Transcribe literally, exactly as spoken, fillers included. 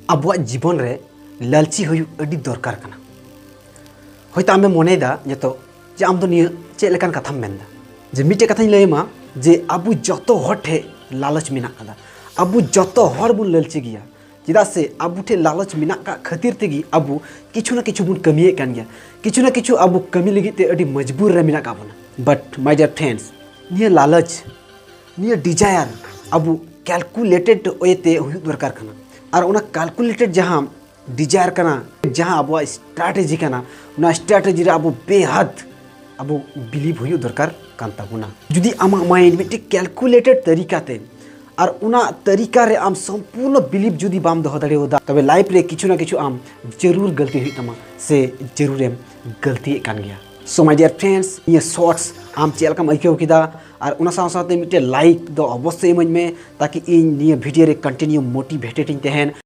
ᱟᱵᱚᱣᱟᱜ ᱡᱤᱵᱚᱱ ᱨᱮ ᱞᱟᱹᱞᱪᱤ ᱦᱩᱭᱩᱜ ᱟᱹᱰᱤ ᱫᱚᱨᱠᱟᱨ ᱠᱟᱱᱟ᱾ ᱦᱚᱭᱛᱳ ᱟᱢᱮᱢ ᱢᱚᱱᱮᱭᱮᱫᱟ ᱱᱤᱛᱚᱜ ᱡᱮ ᱟᱢ ᱫᱚ ᱱᱤᱭᱟᱹ ᱪᱮᱫ ᱞᱮᱠᱟᱱ ᱠᱟᱛᱷᱟᱢ ᱢᱮᱱᱫᱟ, ᱡᱮ ᱢᱤᱫᱴᱮᱡ ᱠᱟᱛᱷᱟᱧ ᱞᱟᱹᱭ ᱟᱢᱟ, ᱡᱮ ᱟᱵᱚ ᱡᱚᱛᱚ ᱦᱚᱲ ᱴᱷᱮᱡ ᱞᱟᱞᱚᱪ ᱢᱮᱱᱟᱜ ᱠᱟᱫᱟ᱾ ᱟᱵᱚ ᱡᱚᱛᱚ ᱦᱚᱲ ᱵᱚᱱ ᱞᱟᱹᱞᱪᱤ ᱜᱮᱭᱟ᱾ ᱪᱮᱫᱟᱜ ᱥᱮ ᱟᱵᱚ ᱴᱷᱮᱡ ᱞᱟᱞᱚᱪ ᱢᱮᱱᱟᱜ ᱠᱟᱜ ᱠᱷᱟᱹᱛᱤᱨ ᱛᱮᱜᱮ ᱟᱵᱚ ᱠᱤᱪᱷᱩ ᱱᱟ ᱠᱤᱪᱷᱩ ᱵᱚᱱ ᱠᱟᱹᱢᱤᱭᱮᱫ ᱠᱟᱱ ᱜᱮᱭᱟ, ᱠᱤᱪᱷᱩ ᱱᱟ ᱠᱤᱪᱷᱩ ᱟᱵᱚ ᱠᱟᱹᱢᱤ ᱞᱟᱹᱜᱤᱫ ᱛᱮ ᱟᱹᱰᱤ ᱢᱚᱡᱽᱵᱩᱨ ᱨᱮ ᱢᱮᱱᱟᱜ ᱠᱟᱜ ᱵᱚᱱᱟ᱾ But my dear friends, ᱱᱤᱭᱟᱹ ᱞᱟᱞᱚᱪ, ᱱᱤᱭᱟᱹ desire ᱟᱵᱚ calculated way ᱛᱮ ᱦᱩᱭᱩᱜ ᱫᱚᱨᱠᱟᱨ ᱠᱟᱱᱟ᱾ ᱟᱨ ᱚᱱᱟ calculated ᱡᱟᱦᱟᱸ desire ᱠᱟᱱᱟ, ᱡᱟᱦᱟᱸ ᱟᱵᱚᱣᱟᱜ strategy ᱠᱟᱱᱟ, ᱚᱱᱟ strategy ᱨᱮ ᱟᱵᱚ ᱵᱮᱦᱟᱫ ᱟᱵᱚ believe ᱦᱩᱭᱩᱜ ᱫᱚᱨᱠᱟᱨ ᱠᱟᱱ ᱛᱟᱵᱚᱱᱟ᱾ ᱡᱩᱫᱤ ᱟᱢᱟᱜ mind ᱢᱤᱫᱴᱮᱡ calculated ᱛᱟᱹᱨᱤᱠᱟ ᱛᱮ ᱟᱨ ᱚᱱᱟ ᱛᱟᱹᱨᱤᱠᱟ ᱨᱮ ᱟᱢ ᱥᱚᱢᱯᱩᱨᱱᱚ believe ᱡᱩᱫᱤ ᱵᱟᱢ ᱫᱚᱦᱚ ᱫᱟᱲᱮᱭᱟᱫᱟ, ᱛᱚᱵᱮ life ᱨᱮ ᱠᱤᱪᱷᱩ ᱱᱟ ᱠᱤᱪᱷᱩ ᱟᱢ ᱡᱟᱹᱨᱩᱲ ᱜᱟᱹᱞᱛᱤ ᱦᱩᱭᱩᱜ ᱛᱟᱢᱟ ᱥᱮ ᱡᱟᱹᱨᱩᱲᱮᱢ ᱜᱟᱹᱞᱛᱤᱭᱮᱫ ᱠᱟᱱ ᱜᱮᱭᱟ᱾ So my dear friends, ᱱᱤᱭᱟᱹ shorts ᱟᱢ ᱪᱮᱫ ᱞᱮᱠᱟᱢ ᱟᱹᱭᱠᱟᱹᱣ ᱠᱮᱫᱟ? ᱟᱨ ᱚᱱᱟ ᱥᱟᱶ ᱥᱟᱶᱛᱮ ᱢᱤᱫᱴᱮᱡ like ᱫᱚ ᱚᱵᱚᱥᱥᱳᱭ ᱤᱢᱟᱹᱧ ᱢᱮ, ᱛᱟᱠᱤ ᱤᱧ ᱱᱤᱭᱟᱹ video ᱨᱮ continue motivated ᱤᱧ ᱛᱟᱦᱮᱱ᱾